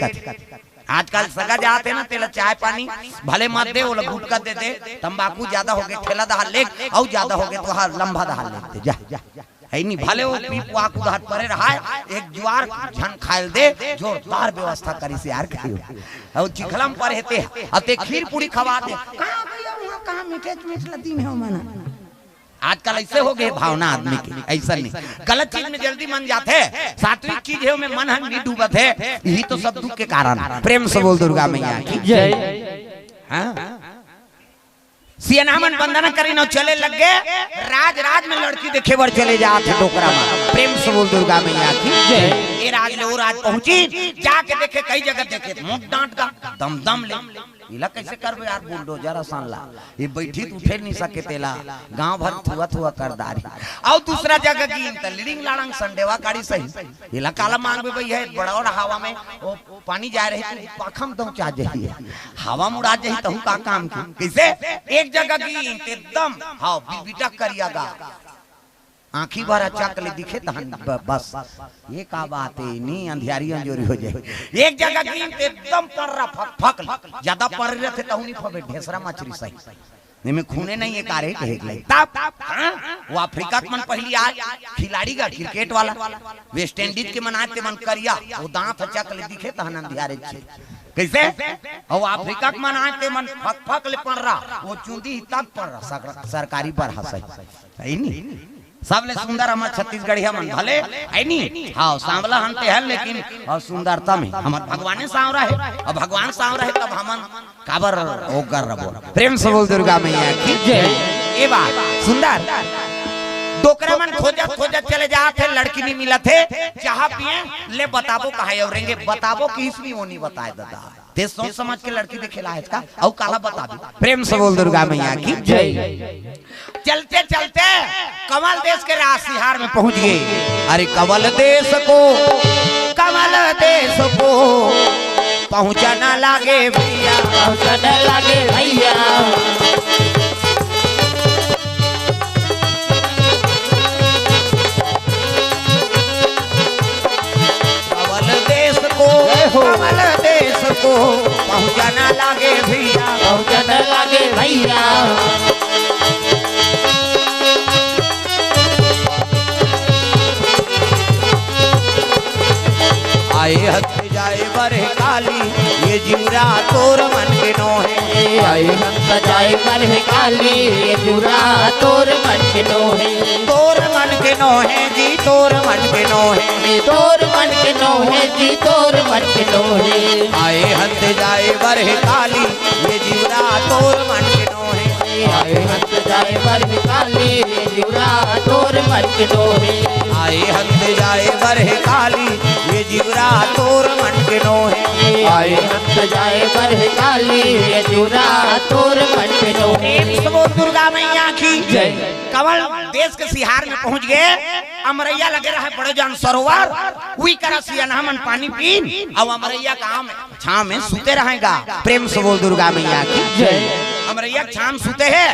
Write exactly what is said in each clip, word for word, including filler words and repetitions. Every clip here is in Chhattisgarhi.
कथे। आजकल सगा जात हे ना, तेला चाय पानी भले मत दे, ओला गुटखा दे दे, तंबाकू ज्यादा होगे ठेला दहार ले, अउ ज्यादा होगे तो हा लंबा दहार ले दे, जा। हे नी, भले वो पी पुआ कुदाहट परे रहाय, एक जुआर झन खायल दे, जोरदार व्यवस्था करिस यार कहियो। अउ चिखलम पर हेते, अते खीर पूरी खवा दे। कहाँ गई हो वहाँ, कहाँ मीठे मीठ लतीन हो मना। आजकल ऐसे हो गए भावना आदमी के, ऐसा नहीं। गलत चीज में जल्दी मन जाथे, सात्विक चीज हे, ओमे मन हर नहीं डूबत हे, यही तो सब दुख के कारण हे। प्रेम से बोल दुर्गा मैया की जय। हाँ। सियनहा मन बंदना करिन अउ चले लग गे, राज राज में लड़की देखे बर चले जात हे डोकरा मन। प्रेम से बोल दुर्गा मैया की जय। ए राज ले ओ राज पहुंची, जाके देखे कई जगह देखे, मुंह डांट गा, दम दम ले। इला कैसे करबे यार, बुलडोजर असन ला, ये बैठी त उठे नहीं सके तेला, गांव भर थुआ थुआ कर डारी। अउ दूसरा जगह गिन त लिड़िंग लाड़ंग संडेवा काड़ी सही, इला काला मांगबे भैया, बड़ा और हवा में ओ पानी जाए रही, तू पाखम दौचा जही, हवा मुड़ा जही, तहू का काम के। कैसे? एक जगह गिन त एकदम, हाँ, बिबिटा करिया गा, आँखी भर अचक ले दिखे तहन ब-, बस। ये का बात हे, नी अंधियारी अंजोरी हो जाए। एक जगह गिन त एकदम पर्रा फक, फक ले। ज्यादा पर्रे रथे तहू नहीं फबे, ढेसरा मछरी सही। एमे खूने नहीं हे, कारे कहे के लई। तब, हाँ, वो अफ्रीका के मन पहली आय, खिलाड़ी गा, क्रिकेट वाला, वेस्ट इंडीज के मन आय, ते मन करिया, वो दांत अचक ले दिखे तहन अंधियारे छे। कैसे? अउ अफ्रीका के मन आय, ते मन फक, फक ले पर्रा, वो चुंदी ही तब पर्रा, सर-, सरकारी बरहा सही। सही नहीं? सबले सुंदर हमर छत्तीसगढ़िया मन भले, है नी? हाँ, सांवला हन ते हन, लेकिन अउ सुंदरता में हमर भगवाने सांवरा हे। अउ भगवान सांवरा हे, तब हमन काबर ओकर रबो। प्रेम से बोल दुर्गा मैया की जय। ए बात सुंदर। डोकरा मन खोजत खोजत चले जात हे, लड़की नहीं मिलत हे। चाहा पिए ले बताबो कहा हे, अउ रेंगे बताबो कि इसमें वो नहीं बताए दादा। ते सोच समझ के लड़की देखे ला हे का, अउ काला बताबे। प्रेम से बोल दुर्गा मैया की जय। चलते चलते कंवल देश के राज सिहार में पहुंच गे। अरे कंवल देश को, कंवल देश को पहुंचना लागे भैया। पहुंचने लगे भैया। कंवल देश को, जय हो। कंवल देश को पहुंचना लागे भैया। पहुंचने लगे भैया। आए हंस जाए बरह काली, ये जिउरा तोर मन के नोहे। आए हंस जाए बरह काली, ये जिउरा तोर मन के नोहे। तोर मन के नोहे जी, तोर मन के नोहे। तोर मन के नोहे जी, तोर मन के नोहे। आए हंस जाए बरह काली, ये जिउरा तोर मन के नोहे। आए हंस जाए बरह काली, ये जिउरा तोर मन के नोहे। आए हंस जाए बरह काली, ये जिउरा तोर मन के नोहे। आए हंस जाए बरह काली, ये जिउरा तोर मन के नोहे। प्रेम से बोल दुर्गा मैया की जय। कंवल देश के सिहार में पहुंच गे, अमरैया लगे रहे बड़े जान सरोवर, उही करा सियनहा मन पानी पीन, अउ अमरैया गांव में छांव में सुते रहेगा। प्रेम से बोल दुर्गा मैया की जय। अमरैया छांव में सुते हे,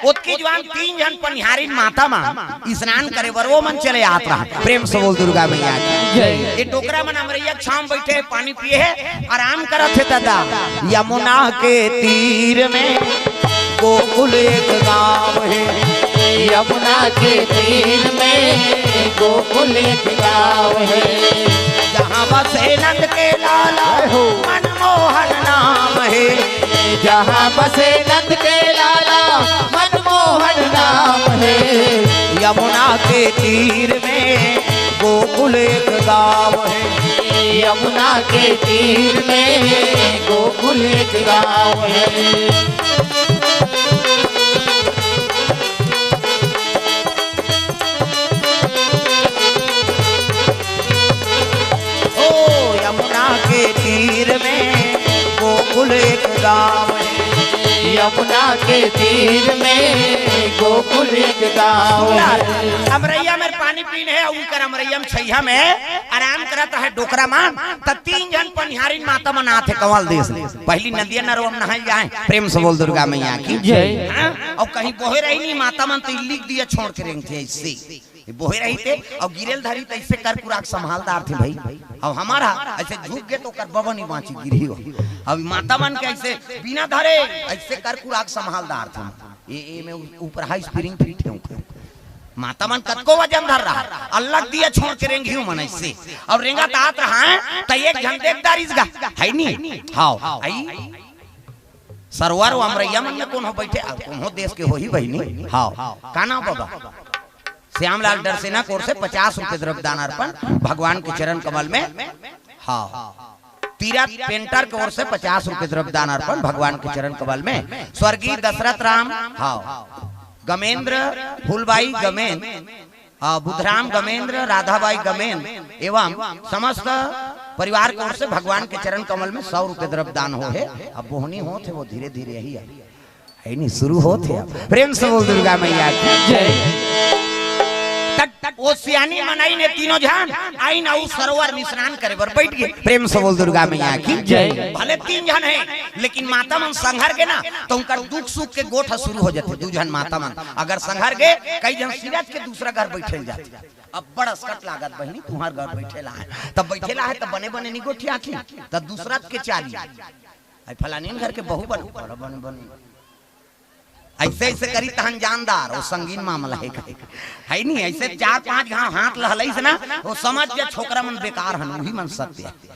ओतकी जुवार तीन झन पनिहारिन माता मन स्नान करे बर वो मन चले आत रहा। प्रेम से बोल दुर्गा मैया की जय। ये डोकरा मन अमरैया छांव में बैठे हे, पानी पिए हे, आराम करत हे दादा। यमुना के तीर में गोकुल एक गांव हे। यमुना के तीर में गोकुल एक गांव हे। जहाँ बसे नंद के लाला, जय हो। मनमोहन नाम हे। जहाँ बसे नंद के लाला, मनमोहन नाम हे। यमुना के तीर में गोकुल एक गांव हे। यमुना के तीर में गोकुल एक गांव हे। ओ यमुना के तीर में गोकुल एक गांव हे। यमुना के तीर में गोकुल एक गांव हे। अमरैया में पानी पीन हे, उही करा अमरैया में छइहा में आराम करत रहे डोकरा मन, त तीन झन पनिहारिन माता मन आथे कंवल देश ले। पहली नदिया नरवा में नहाय जाए। प्रेम से बोल दुर्गा मैया की जय। हाँ? अउ कहीं बोहे रही नहीं माता मन, त लिख दिया छोड़ के रेंगथे ऐसे। ये बोहे रहिथे अउ गिरेल धरी त अइसे कर कुराक संभाल डारथे भाई। अब हमर हा अइसे झुक गे त ओकर बबा नइ बाँची, गिरही हो। अब माता मन के अइसे बिना धरे अइसे कर कुराक संभाल डारथे। ये, ये में उ-, ऊपर हा spring fit हे ओकर। माता मन कतको वजन धर रहा, अलग दिया छोड़ के रेंगही मन अइसे। अउ रेंगत आत रहा, त एक झन देख डारिस गा, हइ नी? हव, अई सरवर अउ अमरैया मन में कोनो बइठे, अउ कोनो देश के होही बहिनी। हव, का नाम बबा? श्यामलाल डरसेना की ओर से पचास रुपए द्रव्य दान अर्पण भगवान के चरण कमल में। हव, तीरथ पेंटर की ओर से पचास रुपए द्रव्य दान अर्पण भगवान के चरण कमल में। स्वर्गीय दशरथ राम, हव, गमेंद्र, फूलबाई गमेंद्र, अ, बुधराम गमेंद्र, राधाबाई गमेंद्र एवं समस्त परिवार की ओर से भगवान के चरण कमल में सौ रुपए द्रव्य दान होहे। अब बोहनी होत हे, वो धीरे धीरे यही है, हइ नी, शुरू होत हे। अब प्रेम से बोल दुर्गा मैया की जय। तक, तक वो सियानी मन आइन हे तीनों झन, आइन अउ सरोवर में स्नान करे बर बइठ गे। प्रेम से बोल दुर्गा मैया की जय। भले तीन झन हे, लेकिन माता मन संघर गे ना, त उनकर दुख सुख के गोठ ह शुरू हो जाथे। दू झन माता मन अगर संघर गे, कई झन सिरज के दूसरा घर बइठे ल जाथे। अब बड़ असकट लागत बहिनी, तुम्हर घर बइठे ल आहे, तब बइठे ल आहे, तब बने बने नइ गोठियाथी, तब दूसरा के चाली, अई फलानीन घर के बहू बने, बने, बने, बने। अइसे, अइसे करी तहन जानदार, वो संगीन मामला हे, हइ नी? अइसे चार पांच घांव हाथ लहलइस ना, वो समझ जा छोकरा मन बेकार हन, उही मन सत्य हे।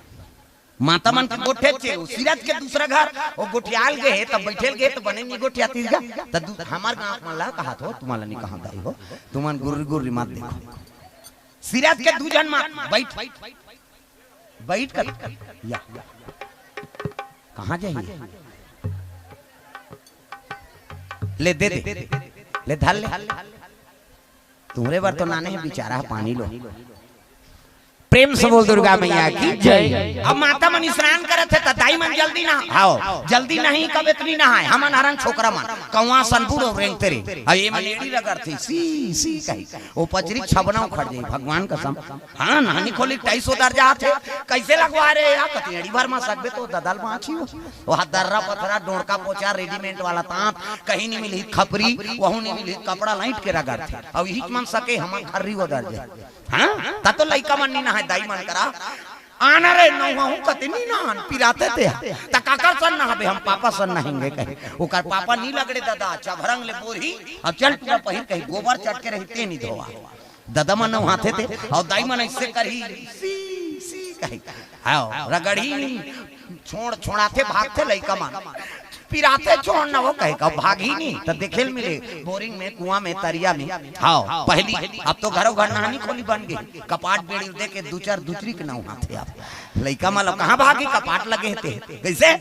माता मन के गोठे चे, वो सिरज के दूसरा घर, वो गोठियाल गे हे, तब बइठे ल गे हे, त बने नइ गोठियातिस गा। त दू-, हमर गांव मन ला कहत हो, तुम्हर ला नइ कहंव दाई हो, तुमन गुर्री गुर्री मत देखो। सिरज के दू झन मात बइठ, बइठ कर, या, कहाँ जाही? ले दे दे, ले धर ले। तुम्हरे बर तो नाने हे बिचारा, पानी लो। प्रेम से बोल दुर्गा मैया की जय। अब माता मन स्नान करत हे त दाई मन जल्दी नहा, हव, जल्दी नहीं कब एतनी नहाय, हमन हरन छोकरा मन, कौवा सन बूढ़ अउ रेंगते रे। अब ये मन एड़ी रगड़थे, सी, सी कही, वो पचरी छबना उखड़ जाही, भगवान कसम। हाँ, नहानी खोली टाइस ओदर जात हे, कइसे लगवा रे या, कति एड़ी भर मा सकबे तो ददल बाँची हो। वहाँ दर्रा पथरा, डोड़का पोचा, रेडीमेड वाला तांत, कहीं नइ मिलही खपरी, वहू नइ मिलही कपड़ा, लाइट के रगड़थे। अब इही मन सके हमर खर्री ओदर जाय। हाँ? त तो लइका मन नइ नहाय, दाई मन करा। आना रे, नहवाहूँ कति नइ नहान, पिराथे ते। त काकर सन नहाबे, हम पापा सन नहाएंगे कहे। ओकर पापा नइ लगड़े ददा, चभरंग ले बोरही, अब चल टूरा पहिर कही, गोबर चटके रही, ते नइ धोवा। ददा मन नहाथे ते, अउ दाई मन अइसे करही, सी, सी कही। हव, रगड़ही, छोड़, छोड़ाथे, भागथे लइका मन। पिराथे छोड़ न वो कहे का, भागही नइ, त देखे ल मिले, बोरिंग में, कुआं में, तरिया में। हव, पहिली, अब तो घरो घर नहानी खोली बन गे, कपाट बेड़ी दे के दू चार दूसरी के नहाथे अब। लइका मन ल कहाँ भागही, कपाट लगे हे ते। कइसे?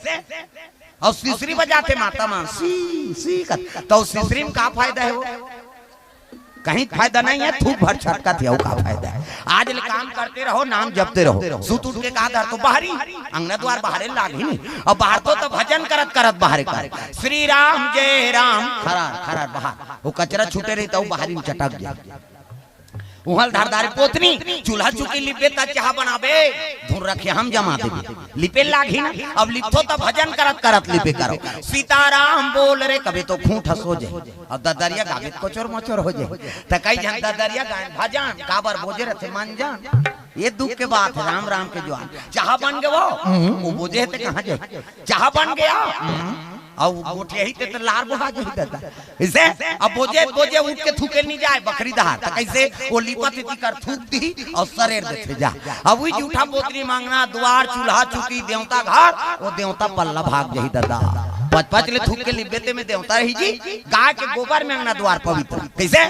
अउ सिसरी बजाथे माता मन, सी, सी कर। त सिसरी में का फायदा हे वो? कहीं फायदा नइ हे, थूक भर छटकत हे, अउ का फायदा हे? आज ले काम करते रहो, नाम जपते रहो। सुत उठ के कहाँ धर तो बाहरी, अंगना द्वार बाहरे लागही नइ। अउ बाहर तो, तो भजन करत करत बाहरे कर। श्री राम जय राम, खरार, खरार बाहर। वो कचरा छूटे रही त वो बाहरी में चटक जाय। उहल धारदारी पोतनी, चूल्हा चुकी लिपबे त चाहा बनाबे, धुन रखे हम जमा देबे। लिपे लागही ना, अब लिपथो त भजन करत करत लिपे करो। सीताराम बोल रे कबे तो खूंट ह सो जाय। अब ददरिया गाबे त कोचर मोचर हो जाय। त कई झन ददरिया गाय भजन, काबर बोजे रथे मन जान। ये दुख के बात हे, राम राम के ज्वार। चाहा बन गे वो, हम्म, वो बोजे हे ते कहाँ जाय? चाहा बन गे, हम्म, अउ गोठियाही ते त लार बोहा जाही ददा। इसे अब बोजे, बोजे उठ के थूके नइ जाय बखरी डहार। त कइसे? वो लिपत हे तिकर थूक दिही अउ सरेर देथे जा। अब उही जूठा पोतरी म अंगना द्वार चूल्हा चुकी देवता घर, वो देवता पल्ला भाग जाही ददा। पच पच ले थूक के लिपबे ते में देवता रही जी। गाय के गोबर में अंगना द्वार पवित्र। कइसे?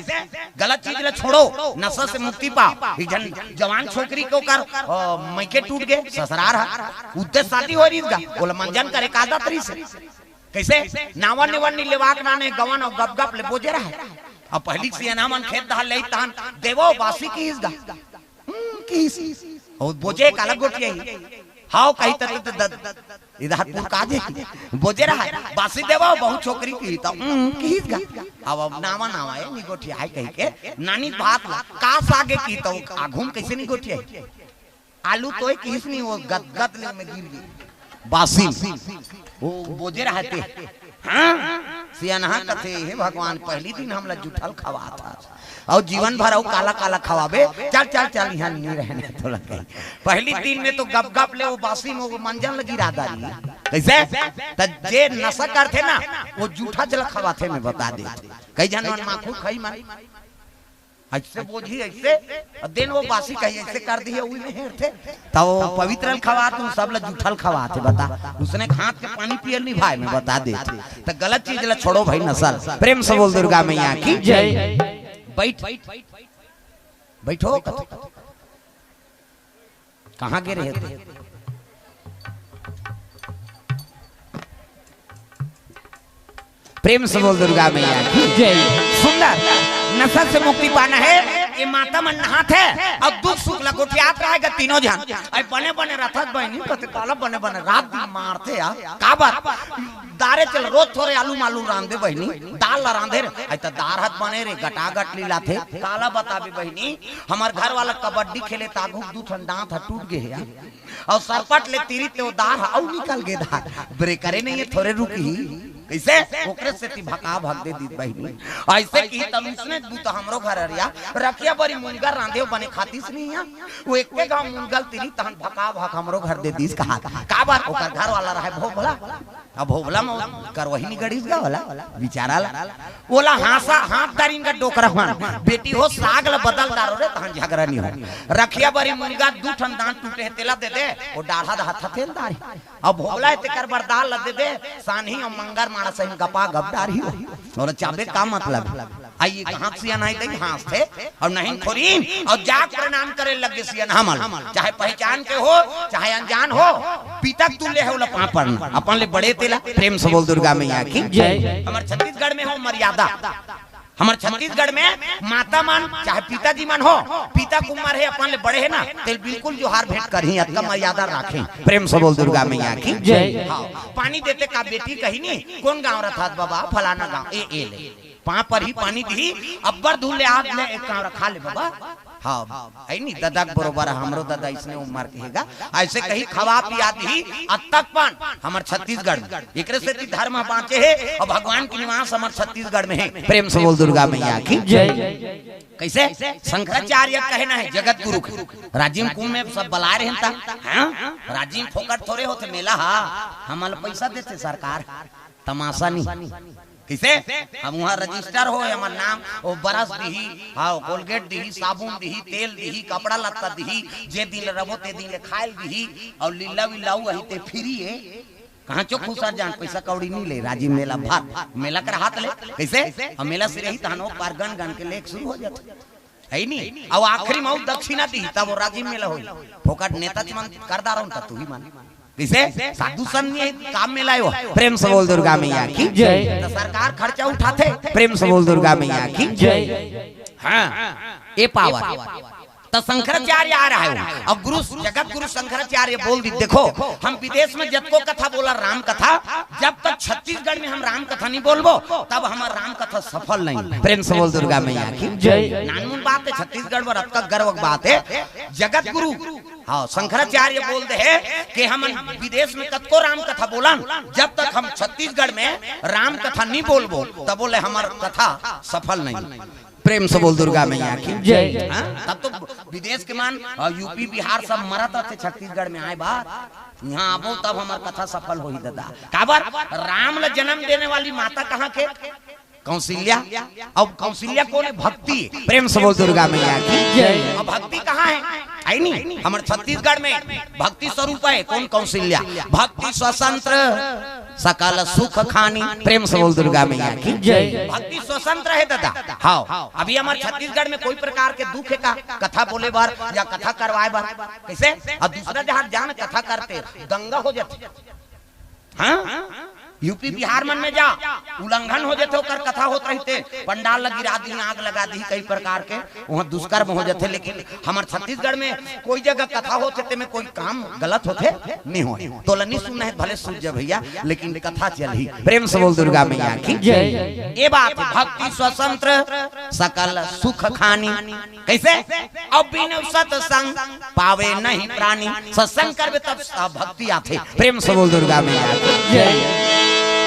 गलत चीज ल छोड़ो, नशा से मुक्ति पाओ। एक झन जवान छोकरी के ओकर, अ, मइके टूट गे, ससरार ह, उद्देश्य शादी हो रहिस गा, ओला मंजन करे का आदत रहिस हे। कइसे? नावन निवन नइ लेवाक नाने गवन अउ गपगप ले बोजे रहय। अब पहिली सियान मन खेत डहर ले तहन देवो बासी किहिस गा। हम्म, किहिस। अउ बोजे काला गोठियाही। हव कही त, त, त, त, इधर पुरका दे। बोजे रहय, बासी देवो, बहू छोकरी किही त, हम्म, किहिस गा। अब, अब नावा नावा ए, नइ गोठियाय कहिके, नानी भात ला, का सागे किही त, आघू म कइसे नइ गोठियाय? आलू तोय किहिस नइ, वो गदगद ले में गिर गे। बासी म। वो बोजे रहय ते। हाँ? सियनहा कथे, "हे भगवान, पहिली दिन हमला जुठल खवात हस।" अउ जीवन भर अउ काला काला खवाबे। चल चल चल, इहाँ नहीं रहने तोला कहीं। पहली दिन में तो गप गप ले वो बासी में वो मंजन लगी राधा जी। कैसे? त जे नशा करथे ना, वो जूठा चला खवाथे, मैं बता दे। कई झन मन माखू खाई मन, ऐसे बोझी ऐसे, अउ दिन वो बासी कहीं ऐसे कर दिए, उही में हेरथे। त वो पवित्र ल खवात, उन सब ल जूठा ल खवाथे, बता। उसने हाथ के पानी पियल नहीं भाई, मैं बता दे। त गलत चीज ल छोड़ो भाई, नशा ल। प्रेम से बोल दुर्गा मैया की जय। बैठ, बैठो। कहाँ गे रहे थे? प्रेम से बोल दुर्गा मैया की जय। सुंदर, नशा से मुक्ति पाना है। ये माता मन नहात हे अउ दुख सुख ला गोठियात रहेगा तीनों झन। अइ बने बने रथत बहिनी, कते काला बने बने रात दिन मारथे यार। काबर? दारे चल, रोज थोरे आलू मालू रांधे बहिनी, दाल ला रांधे रे। अइ त दार हत बने रे, गटागट लीलाथे। काला बताबे बहिनी, हमर घर वाला कबड्डी खेले त आघू दू ठन दांत ह टूट गे हे यार। अउ सरपट ले तीरी ते ओ दार ह अउ निकल गे दार। ब्रेकरे नहीं है, थोरे रुकही। कैसे? ओकरे सेती भका भक दे दीत बहिनी। ऐसे की तब इसने बूता हमरो घर अरिया, रखिया बरी मुनगा रांधे बने खातिस नहीं है। वो एके गांव मुनगा ल तीरी तहन भका भक हमरो घर दे दीस कहा। काबर? ओकर घर वाला रहे भोभला। अब भोभला में करवही नहीं गड़ीस गा वाला, बिचारा ला। ओला हाँसा, हाथ डारिन का डोकरा हुआ। बेटी हो, साग ला बदल डारो रे, तहन झगड़ा नहीं हो। रखिया बरी मुनगा दू ठन दांत टूटे हे, तेला दे दे, वो डाढ़ा दा हाथ तेल डारी। अब भोभला हे, तेकर बर दाल ला दे दे, सानी अउ मंगर माड़ा सही गपा गप डारी हो। और चाबे का मतलब? अइ कहाँ सियान है, तई हाँसथे अउ नहीं खोरीन अउ जाके प्रणाम करे लगे सियान हमल। चाहे पहचान के हो, चाहे अनजान हो, पिता के तुल्य हे, ओला पाँव पड़ना। अपन ले बड़े तेला। प्रेम से बोल दुर्गा मैया की जय। हमर छत्तीसगढ़ में हो मर्यादा, हमर छत्तीसगढ़ में माता मन चाहे पिताजी मन हो, पिता के उम्र हे, अपन ले बड़े हे ना, तेल बिल्कुल जोहार भेंट करही, अतका मर्यादा राखे। प्रेम से बोल दुर्गा मैया की जय। हाँ, पानी देते का बेटी कही नहीं, कौन गांव रथात बाबा? फलाना गांव। ए, ए ले। पाँव पर ही पानी दिही, अब्बड़ दूर ले आप ले एक कांवरा खा ले बाबा। हाँ, है नी, ददा के बरोबर, हमरो ददा इसने उम्र के हेगा। ऐसे कही खवा पिया दिही, अतक पन हमर छत्तीसगढ़ में। एकरे सेती धर्म बाँचे हे अउ भगवान के निवास हमर छत्तीसगढ़ में हे। प्रेम से बोल दुर्गा मैया की जय। कैसे? शंकराचार्य कहना है जगत गुरु के। राजिम कुंभ में सब बलाय रहे ता, हाँ? राजिम फोकट थोरे होथे मेला हा, हमन ल पैसा देथे सरकार, तमाशा नहीं। कैसे? हम वहाँ रजिस्टर हो, हमर नाम, ओ ब्रश दिही, हाँ, कोलगेट दिही, साबुन दिही, तेल दिही, कपड़ा लत्ता दिही, जे दिन ले रबो ते दिन ले खायल दिही, अउ लीला विला वही ते फ्री हे। कहाँ चो खुसर जान, पैसा कौड़ी नहीं ले, राजिम मेला भात, मेला कर हाथ ले, कैसे? हम मेला से रही तहन ओ पार गन गन के लेख शुरू हो जाथे। है नी? अउ आखिरी में अउ दक्षिणा दिही, तब ओ राजिम मेला होई। फोकट नेता मन कर डारन, त तू ही मान। कैसे? साधु संत नहीं है, काम में लायो। प्रेम से बोल दुर्गा मैया की जय। त सरकार खर्चा उठाथे। प्रेम से बोल दुर्गा मैया की जय। हाँ, ए पावर। त शंकराचार्य आ रहा है, अउ गुरु, जगत गुरु शंकराचार्य बोल दी, देखो, हम विदेश में जतको कथा बोला राम कथा, जब तक छत्तीसगढ़ में हम राम कथा नहीं बोलबो, तब हमर राम कथा सफल नहीं। प्रेम से बोल दुर्गा मैया की जय। नानमुन बात हे, छत्तीसगढ़ बर अतका गर्व के बात हे। जगत गुरु, हाँ, शंकराचार्य बोल दे हे कि हम विदेश में कतको राम कथा बोलन, जब तक हम छत्तीसगढ़ में राम कथा नहीं बोलबो, तब बोले हमर कथा सफल नहीं। प्रेम से बोल दुर्गा मैया की जय। हाँ? तब तो विदेश के मन अउ यूपी बिहार सब मरत रथे, छत्तीसगढ़ में आए बार, यहाँ आबो तब हमर कथा सफल होही ददा। काबर? राम ल जन्म देने वाली माता कहाँ के? कौशल्या। अब कौशल्या कौन हे? भक्ति। प्रेम से बोल दुर्गा मैया की जय। अब भक्ति कहाँ हे? है नहीं, हमर छत्तीसगढ़ में भक्ति स्वरूप हे। कौन? कौशल्या। भक्ति स्वतंत्र सकल सुख खानी। प्रेम से बोल दुर्गा मैया की जय। भक्ति स्वतंत्र हे ददा। हाँ, अभी हमर छत्तीसगढ़ में कोई प्रकार के दुख हे का कथा बोले बर या कथा करवाए बर? कैसे? अउ दूसरा जहाँ जान कथा करते, दंगा हो जाथे। हाँ, यूपी बिहार मन में जा, उल्लंघन हो जाथे, ओकर कथा होत रहिथे, पंडाल ल गिरा दिही, आग लगा दिही, कई प्रकार के वहाँ दुष्कर्म हो जाथे। लेकिन हमर छत्तीसगढ़ में कोई जगह कथा होथे, तेमे कोई काम गलत होथे नहीं होय। तोला नहीं सुनना हे, भले सुन जा भैया, लेकिन कथा चलही। प्रेम से बोल दुर्गा मैया की जय। ए बात भक्ति स्वतंत्र सकल सुख खानी। कैसे? अब बिनु सत्संग पावे नहीं प्राणी। सत्संग करबे तब भक्ति आथे। प्रेम से बोल दुर्गा मैया की जय।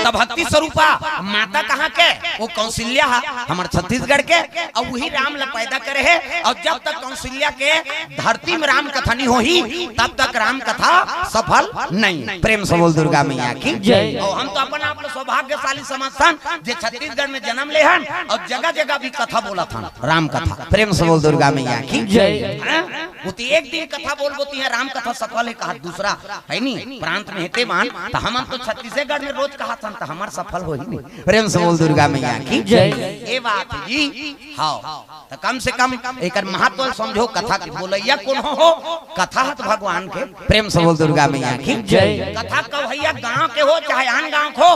त भक्ति स्वरूपा माता कहाँ के? वो कौशल्या हा, हमर छत्तीसगढ़ के, अउ वही राम ला पैदा करे हे। अउ जब तक कौशल्या के धरती में राम कथा नहीं होही, तब तक राम कथा सफल नहीं। प्रेम से बोल दुर्गा मैया की जय। अउ हम तो अपन आप ला सौभाग्यशाली समझथन, जे छत्तीसगढ़ में जन्म ले हन अउ जगह जगह भी कथा बोलत हन, राम कथा। प्रेम से बोल दुर्गा मैया की जय। हैं? वो तो एक दिन कथा बोलबो, तिहां राम कथा सफल हे कहा, दूसरा है नी, प्रांत में हेते मान, त हमन तो छत्तीसगढ़ में रोज कहाथन, त हमर सफल होही नी। प्रेम से बोल दुर्गा मैया की जय। ये बात है जी। हाँ, त कम से कम एकर महत्व समझो, कथा के बोलैया कोन हो, हो? कथा ह त भगवान के। प्रेम से बोल दुर्गा मैया की जय। कथा कहैया गांव के हो चाहे आन गांव के हो,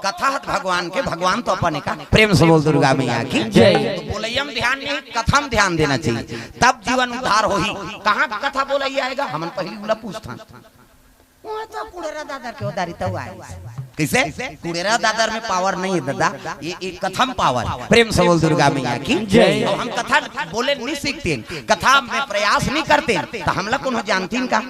कथा ह त भगवान के, भगवान तो अपन का। प्रेम से बोल दुर्गा मैया की जय। तो बोलैया में ध्यान नहीं, कथा में ध्यान देना चाहिए, तब जीवन उद्धार होही। कहाँ के कथा बोलैया आएगा, हमन पहली उला पूछथन। वो तो कुड़ेरा दादर के उदारी तऊ आए। कैसे? कुड़ेरा दादर में पावर नहीं है दादा, ये एक कथा में पावर है। प्रेम से बोल दुर्गा मैया की जय। अउ हम कथा बोले नहीं सीखतेन, कथा में प्रयास नहीं करतेन, त हमला कोनो जानतीन का?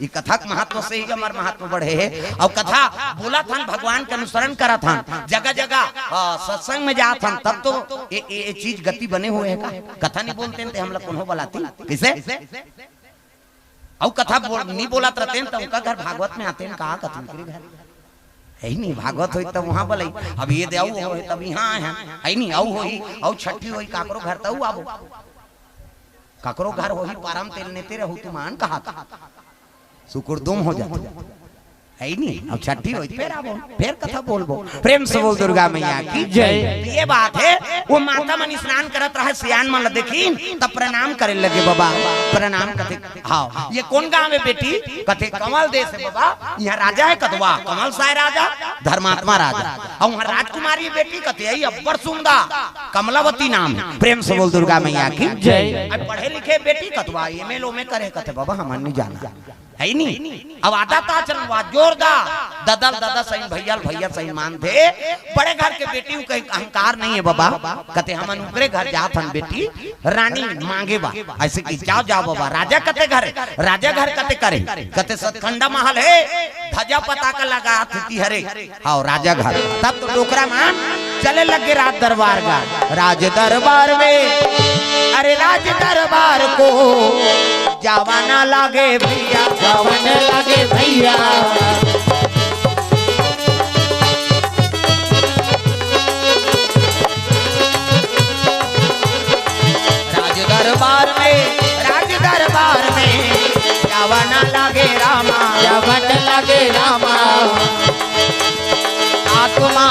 ये कथा के महत्व से ही हमर महत्व बढ़े हे। अउ कथा बोलत हन, भगवान के अनुसरण करत हन, जगह जगह, आ, सत्संग में जात हन, तब तो ये, ये, ये चीज गति बने हुए है का? कथा नहीं बोलतेन त हमला कोनो बलातीन। कैसे? अउ कथा बोल, नहीं बोलत रहतेन त उनका घर भागवत में आतेन, कहा कथा उनके घर है ही नहीं। भागवत होई तब वहां बोले, अब ये दे अउ होई तब यहाँ आए हैं, है ही नहीं। अउ होई, अउ छठी होई, काकरो घर तऊ आबो, काकरो घर होई, पारम तेल नेते रहू तुमान कहा था, सुकुर दुम हो जाते, है ही नहीं। अब छठी होई, फिर आबो, फिर कथा बोलबो। प्रेम से बोल दुर्गा मैया की जय। ये बात है, वो माता मन स्नान करत रहे, सियान मन ला देखिन, तब प्रणाम करे लगे, बाबा प्रणाम कथे। हाँ, ये कोन गांव है बेटी? कथे कमल देश है बाबा, यहाँ राजा है कतवा, कमल साय राजा, धर्मात्मा राजा। अउ वहाँ राजकुमारी है बेटी, कथे यही अब्बड़ सुंदर, कमलावती नाम है। प्रेम से बोल दुर्गा मैया की जय। अब पढ़े लिखे बेटी कतवा, एमए लोमे करे, कथे बाबा हमन नहीं जाना, है ही नहीं। अब आदत आचरण हुआ जोरदार, ददल ददा सही, भैया भैया सही मानथे। बड़े घर के बेटी हूँ, कहीं अहंकार नहीं है बाबा। कथे हमन उकरे घर जात हन बेटी, रानी मांगे बा। ऐसे कि जाओ जाओ बाबा, राजा कते घर, राजा घर कते करे, कते सतखंडा महल है, ध्वजा पताका लगा थी हरे। हाँ, राजा घर। तब तो डोकरा मन चले लगे राज दरबार का। राज दरबार में, अरे राज दरबार को जावा ना लागे भैया, जावा ना लागे भैया। राज दरबार में, राज दरबार में जावा ना लागे रामा, जावा ना लागे रामा। आत्मा,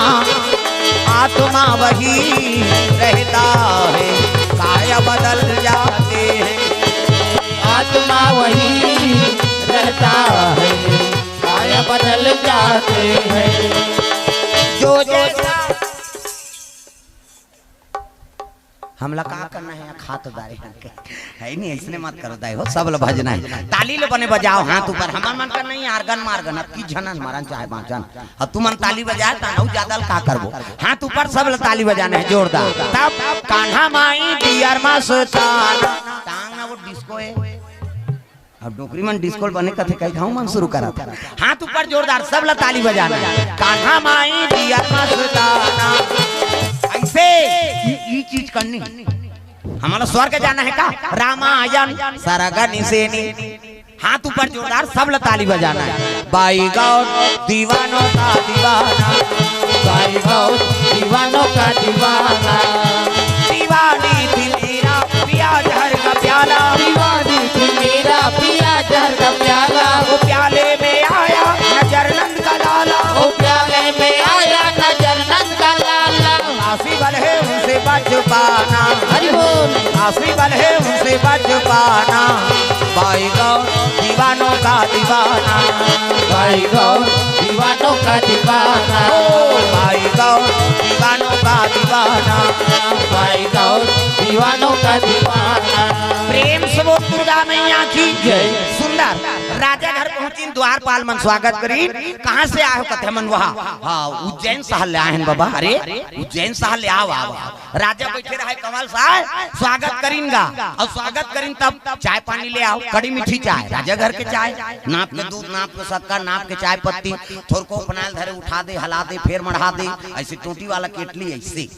आत्मा वही रहता है, काय बदल जाते हैं। आत्मा वही रहता है, काय बदल जाते हैं। जो जैसा हमला का करना है, खा तो डारे हैं। है नहीं, ऐसने मत करो दाई हो, सब ल भजना है। ताली ल बने बजाओ, हाथ ऊपर। हमर मन का नहीं, आर्गन मार्गन, अब की झनन मरन चाहे बाँचन। अब तुमन ताली बजाए, त अउ ज्यादा ल का करबो। हाथ ऊपर, सब ल ताली बजाना है, जोरदार। तब कान्हा माई डियर मस्तान। टांग ना वो डिस्को है। अब डोकरी मन डिस्को ल बने कथे कही, हम मन शुरू करत। हाथ ऊपर जोरदार, सब ल ताली बजाना। कान्हा माई डियर मस्ताना। ऐसे ई, ई चीज करनी। हमला स्वर्ग जाना है का? रामायण सरग निसेनी। हाथ ऊपर जोरदार, सब ल ताली बजाना है। बाई गौर दीवानों का दीवाना। बाई गौर दीवानों का दीवाना। दीवानी थी मेरा पिया जहर का प्याला। दीवानी थी मेरा पिया जहर का प्याला। वो प्याले में आया नजर नंद का लाला। वो प्याले में आया नजर नंद का लाला। आसी बल है उनसे बच पाना। हरि बोल। आसी बल है उनसे बच पाना। बाई गौर दीवानों का दीवाना। बाई गौर दीवानों का दीवाना। ओ बाई गौर दीवानों का दीवाना। बाई गौर दीवानों का दीवाना। प्रेम से बोल दुर्गा मैया की जय। सुंदर। राजा घर पहुंचिन, द्वारपाल मन स्वागत करिन। "कहाँ से आए हो?" कथे, "हमन वहाँ, हाँ, उज्जैन शहर ले आए हैं बाबा।" "अरे, उज्जैन शहर ले, आओ, आओ, आओ।" राजा बैठे रहे कंवल साहब, स्वागत करिन गा, अउ स्वागत करिन तब, "चाय पानी ले आओ, कड़ी मीठी चाय।" राजा घर के चाय, नाप के दूध, नाप के शक्कर, नाप के चाय पत्ती, थोरको उपनाल धरे, उठा दे, हला दे, फेर मढ़ा दे, अइसे टोंटी वाला केटली, अइसे।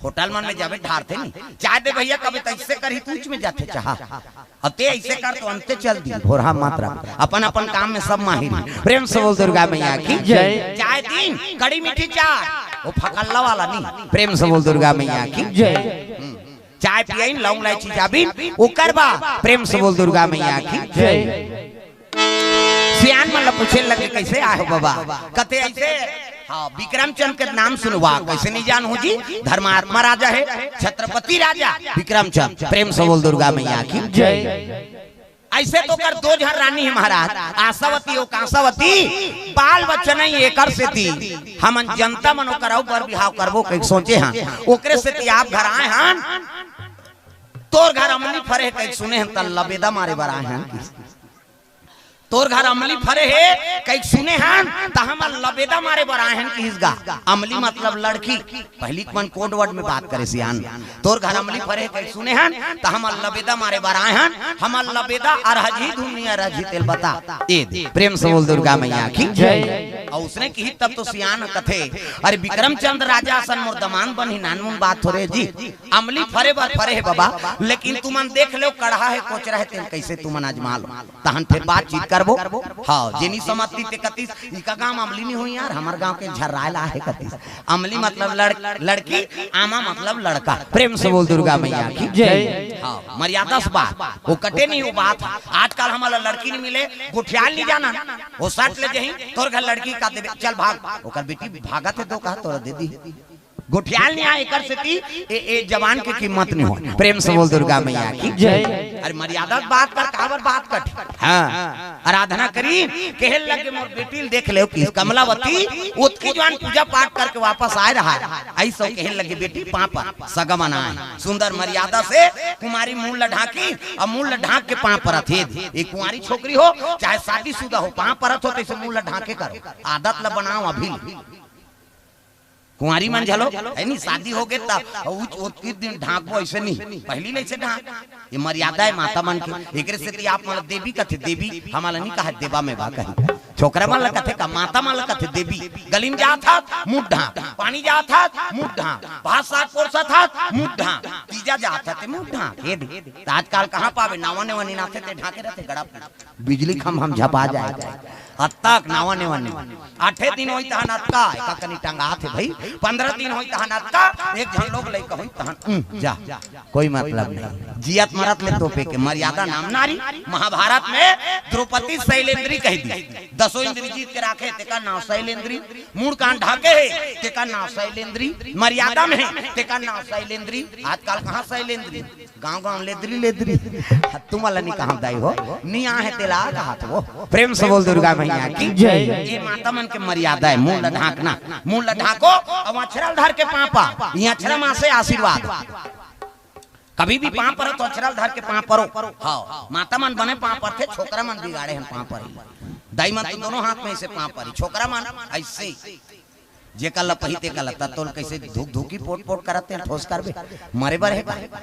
होटल मन में जाबे ढारथे नी, "चाय दे भइया," कबे त अइसे करही, तूच में जाथे चाहा। अब ते अइसे कर तो अंते चल दी, भोरहा मात्रा। अपन अपन काम में सब माहिर हे। प्रेम से बोल दुर्गा मैया की जय। चाय दीन, कड़ी मीठी चाय, वो फकल्ला वाला नी। प्रेम से बोल दुर्गा मैया की जय। हम्म। चाय पियइन, लौंग इलायची जाबिन, ओकर बाद प्रेम से बोल दुर्गा मैया की जय। सियान मन ल पूछे लगे, "कइसे आए हो बाबा?" कथे, "अइसे, हाँ, विक्रमचंद के नाम सुनवा।" "कइसे नइ जानहूं जी, धर्मात्मा राजा हे, छत्रपति राजा विक्रमचंद।" प्रेम से बोल दुर्गा मैया की जय। अइसे तो ओकर दो झन रानी हे महाराज, आशावती अउ कांसावती, बाल बच्चा नइ, एकर सेती हमन जनता मन ओकर अउ बर बिहाव करबो कहिके सोचे हन, ओकरे सेती आप घर आए हन। "तोर घर अमली फरे हे कहिके सुने हन, त लबेदा मारे बर आए हन।" "तोर घर अमली फरे हे कहिके सुने हन, त हमर लबेदा मारे बर आए हन," किहिस गा। अमली मतलब लड़की। पहिली के मन code word में बात करे सियान। "तोर घर अमली फरे हे कहिके सुने हन, त हमर लबेदा मारे बर आए हन, हमर लबेदा अरहजही धुन नी अरहजही तेल बता।" ए दे, प्रेम से बोल दुर्गा मैया की जय। अउ उसने किही तब तो सियान कथे, "अरे विक्रमचंद राजा असन मोर दमांद बनही, नानमुन बात थोरे जी।" अमली फरे बर फरे हे बाबा, लेकिन तुमन देख लेव, कड़हा हे, कोचरा हे, तेन कइसे तुमन आजमा लो, तहन फेर बातचीत करबो। हाँ, जेनी समझती ते कतिस, "इका गांव अमली नइ होही यार, हमर गांव के झर्राए ला हे," कतिस। अमली मतलब लड़-, लड़की, आमा मतलब लड़का। प्रेम से बोल दुर्गा मैया की जय। हाँ, मर्यादा से बात, वो कटे नहीं, वो बात हे। आजकल हमला लड़की नइ मिले, गोठियाल नइ जानन, वो सट ले जही, "तोर घर लड़की का देबे, चल भाग।" ओकर बेटी भागत हे, दो कहा तोला दे दी। गोठियाल नइ आए, एकर सेती ए, ए जबान के कीमत नइ हो। प्रेम से बोल दुर्गा मैया की जय। अरे मर्यादा के बात कर, काबर बात कर। हाँ, आराधना करी, कहे लगे, "मोर बेटी ल देख लेव कि कमलावती, ओतकी जुवान पूजा पाठ करके वापस आए रहा।" अइसे कहे लगे, "बेटी पाँव पर सगा मन आए, सुंदर मर्यादा से कुमारी मुंह ल ढांकी, अउ मुंह ल ढांक के पाँव परत हे।" ए कुंवारी छोकरी हो चाहे शादीशुदा हो, पाँव परत हो, तइसे मुंह ल ढांके करो, आदत ल बनाओ अभी। कुंवारी मन झलो, हे नी, शादी होगे त उ, ओतकी दिन ढांकबो, अइसे नी, पहिली ले अइसे ढांक। ए मर्यादा हे माता मन के, एकरे सेती आप मन ल देवी कथे, देवी, हमला नइ कहा देवा में बा कही। छोकरा मन ल कथे का, माता मन ल कथे देवी। गली में जात हस, मुंह ढांक, पानी जात हस, मुंह ढांक, भात साग परोसत हस, मुंह ढांक, तीजा जात हस, ते मुंह ढांक। ए दे, त आजकल कहाँ पाबे, नावा नेवा निनाथे ते ढांके रथे गड़ा। बिजली खंभा म झपा जाए। अतका नावा नेवा नइ। आठे दिन होही तहन अतका, एका कनी टंगात हे भई। पंद्रह दिन होही तहन अतका, एक झन लोग लइका होही तहन, उम, जा, कोई मतलब नहीं। जियत मरत ले तोपे के, मर्यादा नाम नारी। महाभारत में द्रौपदी शैलेंद्री कहि दी। दसों इंद्री जीत के राखे, तेकर नाव शैलेंद्री। मुड़ कान ढाके हे, तेकर नाव शैलेंद्री। मर्यादा में हे, तेकर नाव शैलेंद्री। आजकल कहाँ शैलेंद्री? गांव गांव लेदरी लेदरी। तुमला नइ कहंव दाई हो, नइ आहे तेला कहत हो। प्रेम से बोल दुर्गा मैया की जय। ए माता मन के मर्यादा हे, मुंह ल ढांकना, मुंह ल ढांको, अउ अछरा ल धर के पाँव पर, ये अछरा माँ से आशीर्वाद। कभी भी पाँव परत हो अछरा ल धर के पाँव परो। हाँ, माता मन बने पाँव परथे, छोकरा मन बिगाड़े हन पाँव परे। दाई मन तो दोनों हाथ में अइसे पाँव परी, छोकरा मन अइसे। जेकर ल पही तेकर ल, त तोल कइसे धुक धुकी पोट पोट करत हे, ठोस करबे, मरे बर हे का?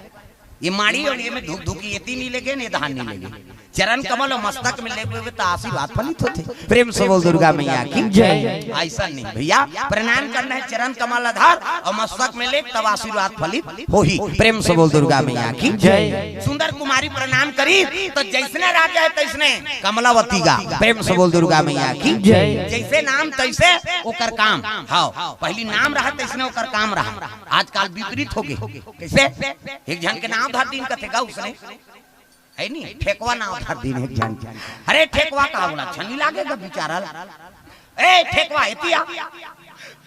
ये माड़ी अउ ये में धुक धुकी, एती नइ लेगे, ने धान नइ लेगे। चरण कमल अउ मस्तक में लेबे त आशीर्वाद फलित होथे। प्रेम से बोल दुर्गा मैया की जय। अइसन नइ भइया, प्रणाम करना हे, चरण कमल ल धर अउ मस्तक में ले, तब आशीर्वाद फलित होही। प्रेम से बोल दुर्गा मैया की जय। सुंदर कुमारी प्रणाम करी त जइसने राजा हे तइसने कमलावती गा। प्रेम से बोल दुर्गा मैया की जय। जइसे नाम तइसे ओकर काम। हाँ, पहिली नाम रहा तइसने ओकर काम रहा। आजकल विपरीत होगे। कइसे? एक झन के नाव धर दीन कथे गा उसने। हे नी, ठेकवा नाव धर दीन एक झन। अरे ठेकवा का बोला, छनी लागेगा बिचारा ल। ए ठेकवा, एती आ।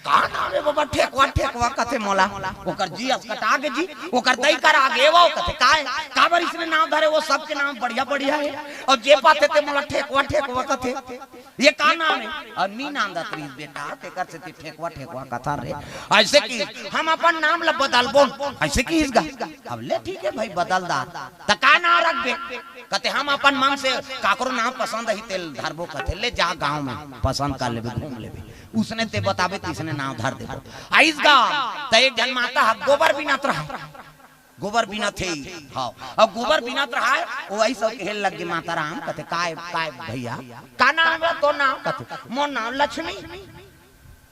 का नाम हे बबा? ठेकवा, ठेकवा कथे मोला। ओकर जी असकटा गे जी, ओकर दई करा गे वो कथे, "काय? काबर इसने नाम धरे? वो सबके नाम बढ़िया, बढ़िया हे। अउ जे पाथे ते मोला ठेकवा, ठेकवा कथे। ये का नाम हे?" अउ नी नाम दत रहिस बेटा, तेकर सेती ठेकवा, ठेकवा कथन रे। अइसे कि हम अपन नाम ल बदलबो, अइसे किहिस गा। अब ले ठीक हे भई, बदल डार। त का नाम रखबे? कथे, "हम अपन मन से काकरो नाम पसंद आही, तेल धरबो," कथे, "ले जा गांव में, पसंद कर लेबे, घूम लेबे।" उसने ते बताबे, तइसने नाम धर देबो। आइस गा, त एक झन माता ह गोबर बिनत रहय, गोबर बिनत हे। हाँ, अब गोबर बिनत रहय, ओ अइस कहे लग गे, "माता राम," कथे, "काय, काय भइया, का नाम हे तोर नाम?" कथे, "मोर नाम लक्ष्मी,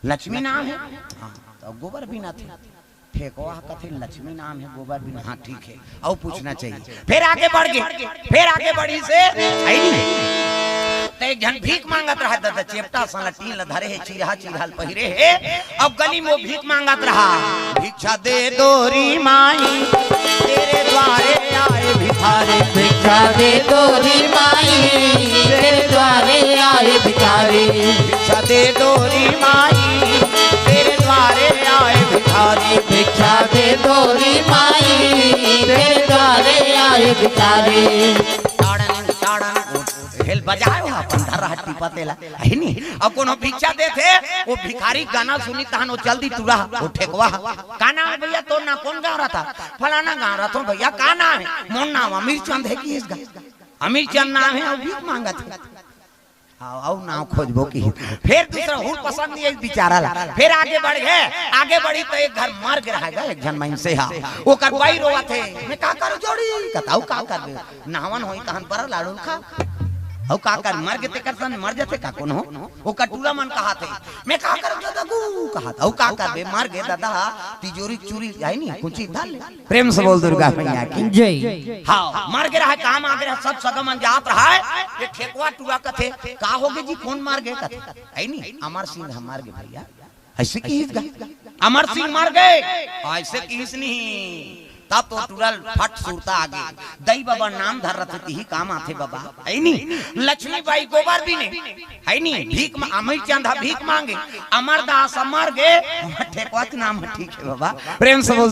लक्ष्मी नाम हे।" हाँ, त गोबर बिनत हे। ठेकवा कथे, "लक्ष्मी नाम हे, गोबर बिनत हे।" हाँ, ठीक हे, अउ पूछना चाहिए। फेर आगे बढ़ गे, फेर आगे बढ़िस हे, अइनी। त एक झन भीख मांगत रहय ददा, चेपटा सन ल टीन ल धरे हे, चिरहा चिरहा ल पहिरे हे, अउ गली म भीख मांगत रहय, "भिक्षा दे दो री माई, तेरे द्वारे आए भिखारी।" भिक्षा दे दो री माई, तेरे द्वारे आए भिखारी। भिक्षा दे दो री माई, तेरे द्वारे आए भिखारी। भिक्षा दे दो री माई, तेरे द्वारे आए भिखारी। ताड़न, ताड़न, हेल बजाय हो अपन धरा हट्टी पतेला, हे नी? अउ कोनो भिक्षा देथे, ओ भिखारी गाना सुनी तहन ओ जल्दी टूरा, ओ ठेकवा। "का नाम हे भइया तोर नाम? कोन गांव रहिथस?" "फलाना गांव रहिथों भइया।" "का नाम हे?" "मोर नाम अमीर चंद हे।" किहिस गा, अमीर चंद नाम हे अउ भीख मांगत हे। हाँ, अउ नाम खोजबो किहिस। फेर दूसरा हुर पसंद नी आइस बिचारा ला। फेर आगे बढ़ गे, आगे बढ़िस त एक घर मर गे रहय गा, एक झन मइनसे ह। ओकर बाई रोवत हे, "मैं का करूं जोड़ी?" कथे, "अउ का करबे? नहावन होही तहन पर लाड़ू खा।" अउ का कर, मर गे तेकर सन मर जाथे का कोनो? ओकर टूरा मन कहत हे, "मैं का करूं ददगू?" कहत, "अउ का करबे, मर गे ददा, तिजोरी चूरी हे नी, कुंची धर ले।" प्रेम से बोल दुर्गा मैया की। जय। हाँ, मर गे रहय, काम आगे रहय, सब सगा मन जात रहय, ये ठेकवा टूरा कथे, "का होगे जी, कोन मर गे?" कथे, "हे नी, अमर सिंह ह मर गे भइया।" अइसे किहिस गा, "अमर सिंह मर गे?" अइसे किहिस नहीं। तब तो टूरा ल फट सुरता आगे, "दई बबा नाम धर रथे, तिही काम आथे बबा।" हे नी? लक्ष्मी बाई गोबर बिने, हे नी? भीख म-, अमीर चंद ह भीख मांगे, अमरदास ह मर गे, ठेकवा के नाम ह ठीक हे बबा। प्रेम से बोल।